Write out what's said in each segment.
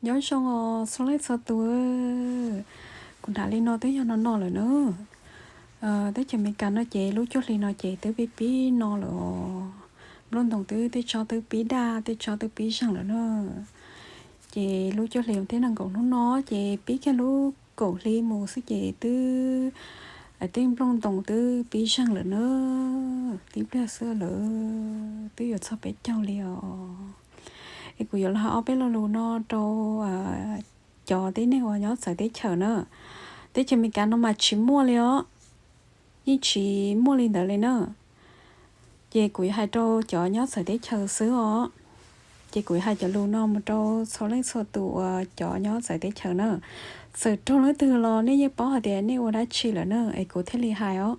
Nyob zoo os txhua leej txhua tus, kuv hnav li no twb yog no no lawm na. Teb chaws Amelikas no ces lub cuaj hli no ces twb pib pib no lawm os. Nplooj ntoos twb, tej tsob twb pib daj, tej tsob twb pib zeeg lawm na. Ces lub cuaj hli thiab nees nkaum hnub no ces pib kiag lub kaum hli mus xwb ces twb, tej nplooj ntoos twb pib zeeg lawm na. Tib pliag xwb lawm twb yuav txog peb caug li os. Es kuv yuav los hais ob peb lo lus no rau cov tib neeg uas nyob txawv teb chaws na. Teb chaws Amelikas no mas tsis muaj li os, yeej tsis muaj li ntawd li na. Ces kuv yuav hais rau cov nyob txawv teb chaws xwb os. Ces kuv yuav hais cov lus no mus rau txhua leej txhua tus uas cov nyob txawv teb chaws na. Txawm raug leej twg los nej yeej paub hais tias nej ua dab tsi lawm na es kuv thiaj li hais os.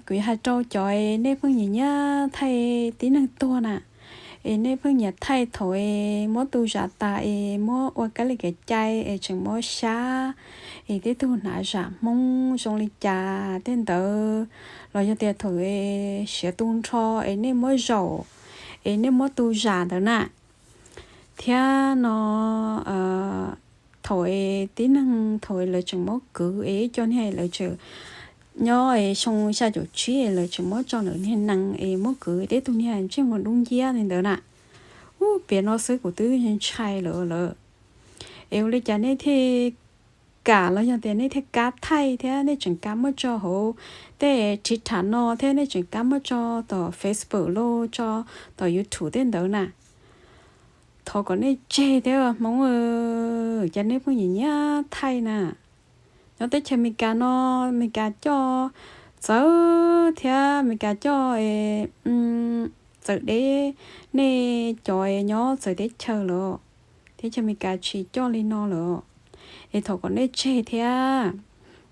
Kuv yuav hais rau cov es nej pheej nyiam nyiam thaij tib neeg tuag na, es nej pheej nyiam thaij thaum es muab tu zam tas es muab ua kab li kev cai es tseem muab xyab, es tej tug hnav zam Hmoob zoo li cas tej ntawd, los yog tias thaum es siav tu nrho es nej muab zaum, es nej muab tu zam ntawd na. Thiab no thaum es tib neeg thaum es lawv tseem muab kwv es ib co niag lawv tseem nyob es xyoo xya caum tsib es lawv tseem muab tso ntawm niag nees es muab kwv tej tug niag ntsej muag dub nciab li ntawd na. Ub, piav no xwb kuv twb ntshai lawm lawm. Es ua li cas nej thiaj kam los yog tias nej thiaj kam thaij thiab nej tseem kam muab tso hauv tej TikTok no thiab nej tseem kam muab tso tom Facebook los tso tom YouTube tej ntawd na? Thov kom nej tseg thiab Hmoob, cas nej pheej nyiam nyiam thaij na. Nyob teb chaws Amelikas no, Amelikas coj txawv thiab Amelikas coj txawv deb nej cov nyob txawv teb chaws lawm. Teb chaws Amelikas tsis coj li no lawm. Es thov kom nej tseg thiab.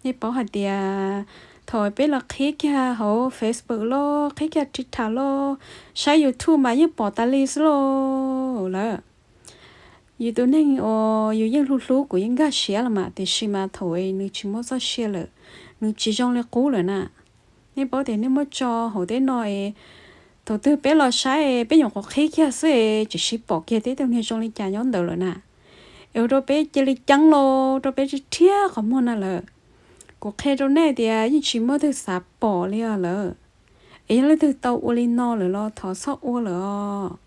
Nej paub hais tias thaum peb los qhib kiag hauv Facebook los qhib kiag TikTok los saib YouTube mas yeej pom tas li xwb lauj lawm. Yus tus neeg uas yus yeej hlub hlub kuv yeej nkag siab los mas, tiam sis mas thaum es nws tsis muaj txoj sia lawm, nws tsis zoo li qub lawm na. Nej paub tias nej muab tso hauv tej no es thaum twg peb los saib peb nyuam qhuav qhib kiag xwb es tseem sib pom kiag tej tug niag zoo li cas nyob ntawd lawm na. Es ua rau peb cia li ceeb los rau peb rhiab qhov muag na lawm. Kuv qhia rau nej tias yeej tsis muaj leej twg xav pom li os lawm. Es yog leej twg tau ua li no lawm los thov txhob ua lawm os.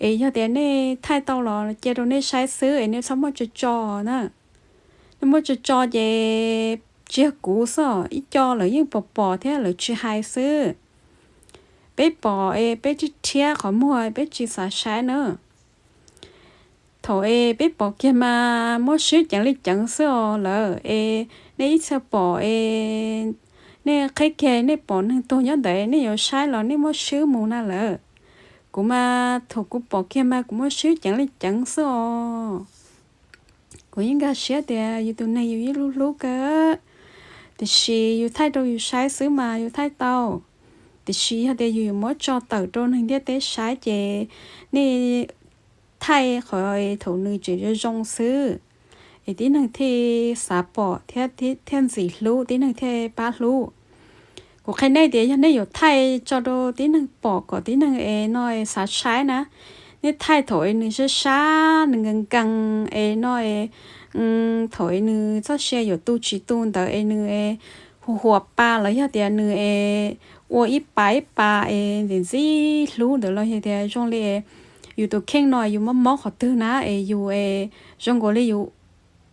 Es yog tias nej thaij tau los cia rau nej saib xwb es nej txhob muab tso tso na. Nej muab tso tso ces tsis yog kuv xwb, ib co lawv yeej pom pom thiab lawv tsis hais xwb. Peb pom es peb rhiab qhov muag peb tsis xav saib na. Thaum es peb pom kiag mas muab swb ceev li ceev xwb os lawm. Es nej ib txhia pom es nej qhib kiag nej pom neeg tuag nyob ntawd nej yuav saib los nej muab swb mus na lawm. Kuv mas thaum kuv pom kiag mas kuv muab swb ceev li ceev xwb os. Kuv yeej nkag siab tias yus tus neeg yus yeej hlub hlub kawg, tiam sis yus thaij rau yus saib xwb mas yus thaij tau. Tiam sis yog tias yus yuav muab tso tawm rau neeg ntiaj teb saib ces nej thaij qhov thaum nws tseem zoo zoo xwb, es tib neeg thiaj xav pom thiab, thiaj ntxim hlub, tib neeg thiaj pab hlub. Kuv qhia nej tias yog nej yuav thaij tso rau tib neeg pom kom tib neeg es no es xav saib na, nej thaij thaum es nws sab sab nws nkees nkees es no es thaum es nws txoj sia yuav tu tsis tu ntawd es nws es hu huas pa los yog tias nws es ua ib pas ib pas es ntxim ntxim hlub ntawd los yog tias zoo li yus tus kheej no yus mob mob qhov twg na es yus es zoo nkaus li yus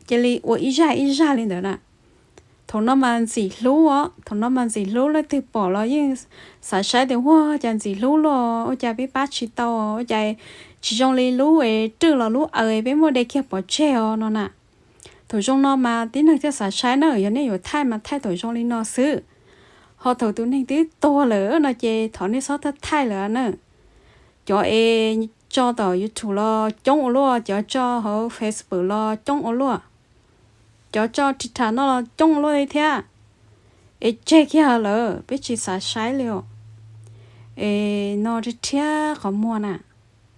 cia li ua ib zaj ib zaj li ntawd na. Thaum no mas ntxim hlub os, thaum no mas ntxim hlub, leej twg pom los yeej xav saib tias ua cas ntxim hlub luaj, ua cas peb pab tsis tau, ua cas tsis zoo li lub es rwj los lub aws peb muab de kiag pov tseg os no na. Thaum zoo no mas tib neeg thiaj xav saib na, yog nej yuav thaij mas thaij thaum zoo li no xwb. Ho thaum tus neeg twb tuag lawm no ces thov nej txhob thaij thaij lawm na. Cov es tso tom YouTube los coob ua luaj, cov tso hauv Facebook los coob ua luaj, cov tso TikTok no los coob ua luaj li thiab. Es tseg kiag lawm, peb tsis xav saib li os. Es no rhiab qhov muag na,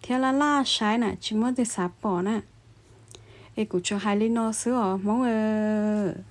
thiab laj laj saib na, tsis muaj leej twg xav pom na. Es kuv tsuas hais li no xwb os Hmoob.